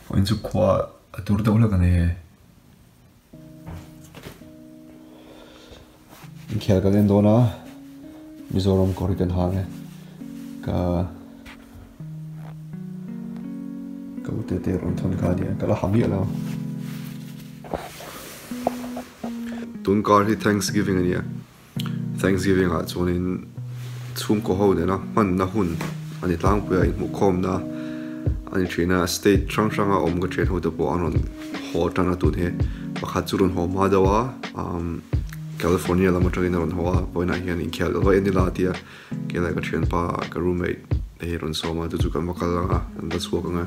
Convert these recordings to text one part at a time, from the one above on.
Vawiin chu khua a tur deuh hlek a ni hei. Inkhel kan en dawn a, Mizoram kawr hi kan hang e. Ka ka u te te rawn thawn kha a nia, ka la ha miah lo. Tun kar hi Thanksgiving a nia. Thanksgiving ah chuanin chhungkaw ho nena hmanna hun a ni tlangpui a, inhmuhkhawmna a ni thin a, state hrang hranga awm ka thian ho te pawh an rawn haw tan a tun hi pakhat chu rawn haw hma deuh a umm California lam atangin a rawn haw a vawiinah hian inkhel ka va en ila a ti a keilai ka thianpa ka roommate te hi a rawn sawm a chu chu kan va kal ang a kan va chhuak ang a.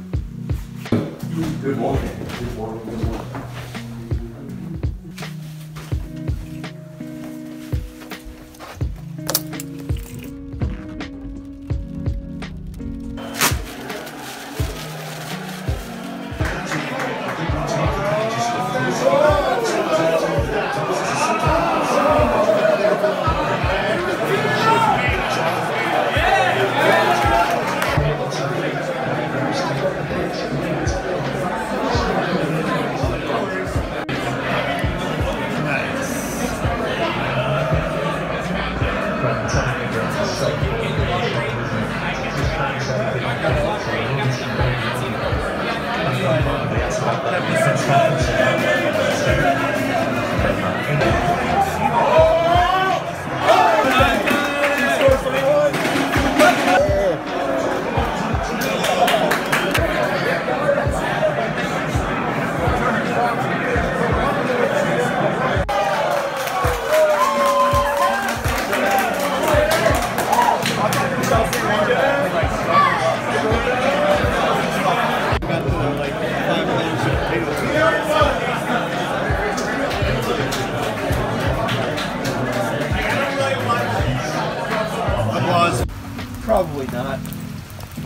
Probably not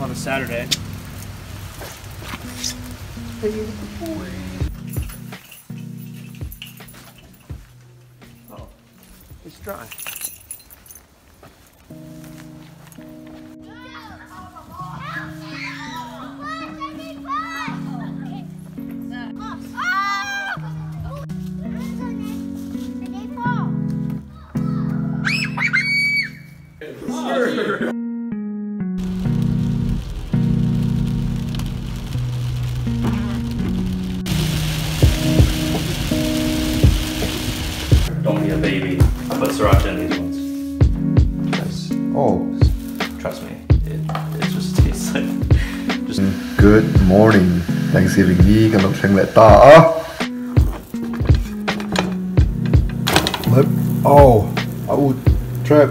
on a Saturday. Hey, boy. Oh, it's dry. Don't be a baby. I put sriracha in these ones. Nice. Oh. Trust me, it, it just tastes like just. Good morning. Thanksgiving ni kan lo thleng leh ta a. Lip. Oh, a ut trap.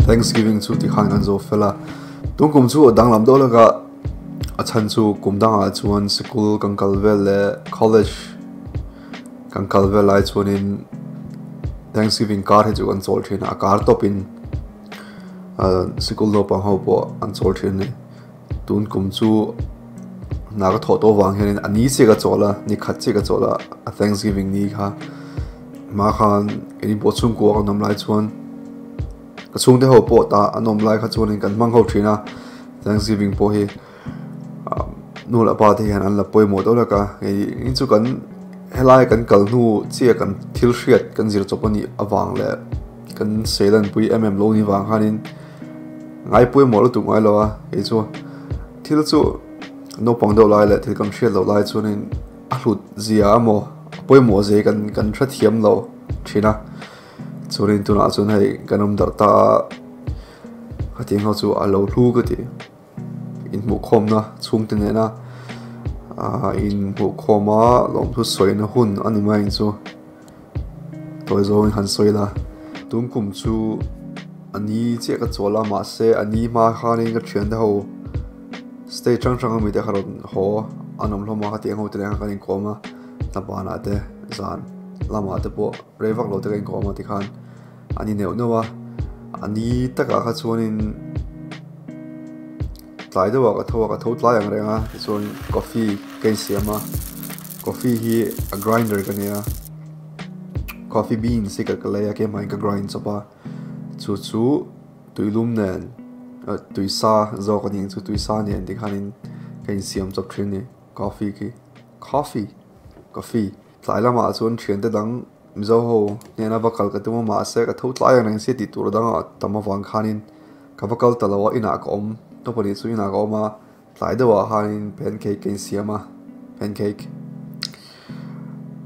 Thanksgiving chu tikhan kan zo fel a, tun kum chu a danglam deuh lek a, a chhan chu kum dangah chuan sikul kan kal vel leh college kan kal vel lai chuanin Thanksgiving kar hi chu kan chawl thin a, a kar tawpin sikul naupang ho pawh an chawl thin a ni. Tun kum chu hna ka thawh tawh vang hianin a ni chiah ka chawl a, ni khat chiah ka chawl a, a Thanksgiving ni kha hma khan keini pawh chhungkua kan awm lai chuan ka chhungte ho pawh tah an awm lai kha chuanin kan hmang ho thin a, Thanksgiving pawh hi nu leh pa te hian an la pawimawh deuh lek a, hei hi chu kan helai kan kal hnu chiah kan thil hriat kan zir chawp a nih avang leh kan seilan pui em em lo ni vang khanin. Ngai pawimawh lutuk ngai lo a, kei chu Thil chu naupang deuh lai leh thil kan hriat loh lai chuanin a hlut zia emaw a pawimawh zia hi kan kan hrethiam lo thin a chuanin tunah chuan hei kan awm darh ta a khatiang ho chu a lo hlu ka ti inhmuhkhawmna chhungte nena ah inhmuhkhawm a lawmthu sawina hun a ni mai ang chu. Tawi zawngin han sawi la, tun kum chu a ni chiah ka chawl a mahse a ni hma khanin ka thiante ho state hrang hrang ami te kha rawn haw an awm hlawm a khatiang ho te nen khan kan inkawm a hnapanah te zan lamah te pawh rei vak lo te ka inkawm a tikhan a ni neuh neuh a a ni takah kha chuanin tlai deuhah ka tho a ka tho tlai ang reng a tichuan coffee ka insiam a coffee hi a grinder ka nia coffee beans hi ka lei a keimah in ka grind chawp a chu chu tuilum nen tuisa zawk a nih chu tuisa nen tikhanin ka insiam chawp thin a ni coffee khi coffee coffee tlai lamah chuan thiante dang Mizo ho hnena va kal ka tum a mahse ka tho tlai ang reng sia tih tur dangah tam avang khanin ka va kal ta lo a inah ka awm tawpahnih chu inah ka awm a tlai deuhah khanin pancake ka insiam a pancake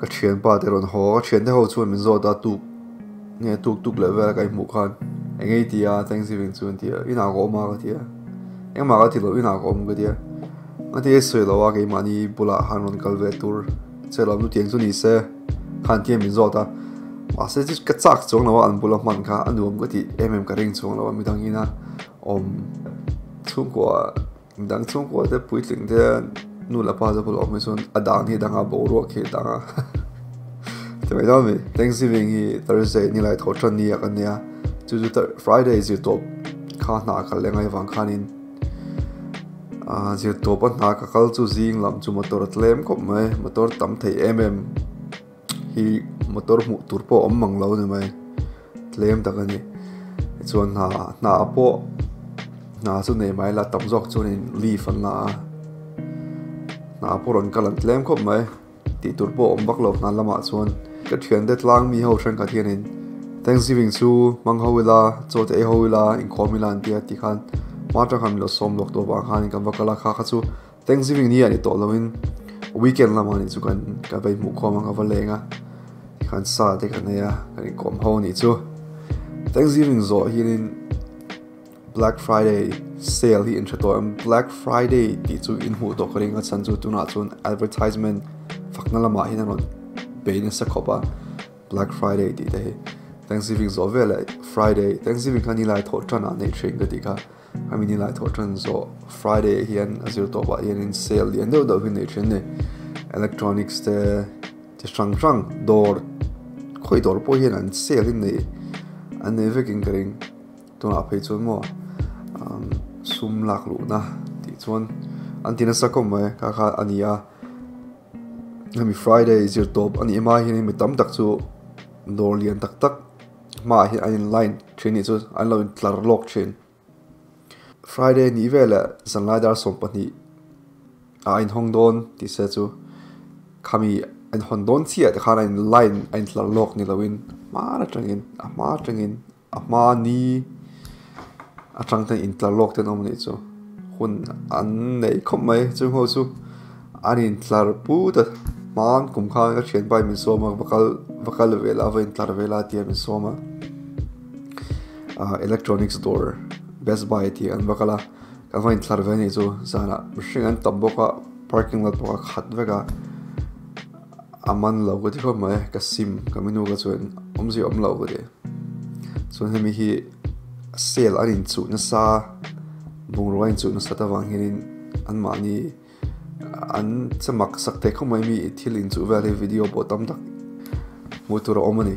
ka thianpa te rawn haw a ka thiante ho chuan min zawt a tuk nge tuk tuk leh vel ka inhmuh khan eng nge i ti a thanksgiving chu an ti a inah ka awm a ka ti a engmah ka ti lo inah ka awm ka ti a engati nge sawi lo a keimahni bulah khan rawn kal ve tur che lo nutiang chu ni se. Khan tiang min zawt a, mahse chu ka chak chuang lo a an bula hman kha a nuam ka tih em em ka ring chuang lo a midang ina awm chhungkua midang chhungkua te puitling te nu leh pa te bulah awm hi chuan a dan hi a dang a boruak hi a dang a ti mai dawn a ni Thanksgiving hi Thursday ni lai tho tan ni ah kan nia chu chu Friday zirtawp kha hna kal leh ngai vang khanin. Aaa zir tawp a hna ka kal chu zing lam chu motor a tlem khawp mai motor tam thei em em hi motor hmuh tur pawh a awm mang lo a ni mai tlem tak a ni tichuan hna hna pawh hna chu nei mai la tam zawk chuanin leave an la a hna pawh rawn kal an tlem khawp mai. Tih tur pawh a awm vak lo hna lamah chuan ka thiante tlang mi ho thenkhat hianin Thanksgiving chu hmang ho ila chaw te ei ho ila inkhawm ila an ti a tikhan hma atang khan min lo sawm lawk tawh vang khanin kan va kal a kha kha chu Thanksgiving ni ah ni tawh loin weekend lamah ni chu kan ka va inhmuhkhawm a ka va leng a tikhan sa te kan ei a kan inkawm ho a nih chu Thanksgiving zawh hianin. Black Friday sale hi in hre tawh em? Black Friday tih chu in hmuh tawh ka ring a chhan chu tunah chuan advertisement fakna lamah hian a rawn bei nasa khawp a Black Friday tih te hi Thanksgiving zawh veleh Friday Thanksgiving kha nilai thawh tan ah nei thin ka tih kha hemi nilai thawh tan zawh Friday ah hian a zir tawp ah hianin sale lian deuh deuh hi nei thin a ni electronics te chi hrang hrang dawr khawi dawr pawh hian an sale hi nei an nei vekin ka ring. Tunah phei chuan maw sum lak luhna tih chuan an ti nasa khawp mai kha kha a ni a hemi Friday zir tawp a nih hma hian mi tam tak chu dawr lian tak tak hmaah hian an in line thin anih chu an lo in tlar lawk thin Friday nih veleh zanlai dar 12 ah a inhawng dawn tih se chu khami a inhawn dawn chiah te khan a in line a in tlar lawk ni loin hma atangin a hma atangin. A hma ni atang ten intlar lawk ten awm anih chu hun an neih khawp mai chung ho chu an intlar put a hmaan kum khan ka thianpa in min sawm a va kal va kal ve la va intlar ve la tia min sawm a ah electronics dawr best buy tih an va kal a kan va intlar ve anih chu zanah mihring an tam bawk a parking lot pawh a khat vek a. A man lo ka ti khawp mai ka sim ka menu ka chuan awmzia awm lo ka ti chuan hemi hi sale an inchuh nasa bungrua a inchuh nasat avang hianin anmahni an che mak sak thei khawp mai mi thil inchuh vel hi video pawh tam tak hmuh tur a awm a ni.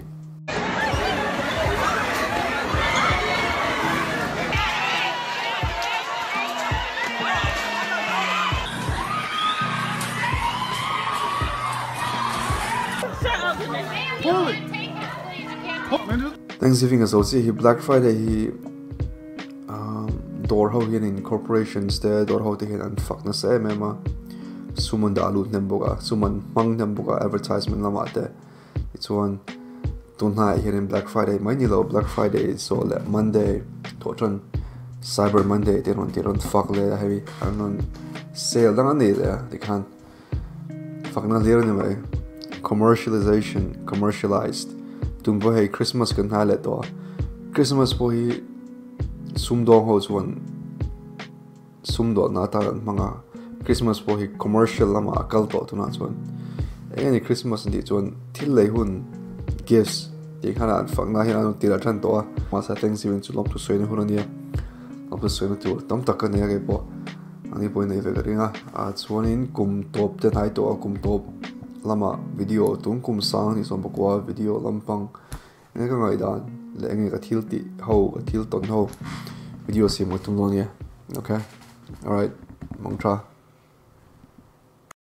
Thanksgiving a zo chiah hi Black Friday hi dawr ho hianin corporations te dawr ho te hian an fak nasa em em a sum an dah lut hnem bawk a sum an hmang hnem bawk a advertisement lamah te. Tichuan tun hnaiah hianin Black Friday mai ni lo Black Friday zawh leh Monday thawh tan Cyber Monday te rawn ti rawn fak leh a hei an rawn sale dang a nei leh a tikhan fakna hlir a ni mai commercialization commercialized tum pawh hei Christmas kan hnai leh tawh a Christmas pawh hi sumdawng ho chuan sumdawhna atan an hmang a Christmas pawh hi commercial lamah a kal tawh tunah chuan eng nge ni Christmas an tih chuan thil lei hun gifts tih khan an fakna hian an rawn tirh a tan tawh a mahse Thanksgiving chu lawmthu sawina hun a nia lawmthu sawina tur tam tak ka nei a keipawh ani pawhin nei ve ka ring a ah chuanin kum tawp te hnai tawh a kum tawp lamah video tum kum sang ni sawm pakua video lampang enge ka ngaihdan leh enge ka thil tih ho ka thil tawn ho video siam ka tum dawn ania okay alright mangtha.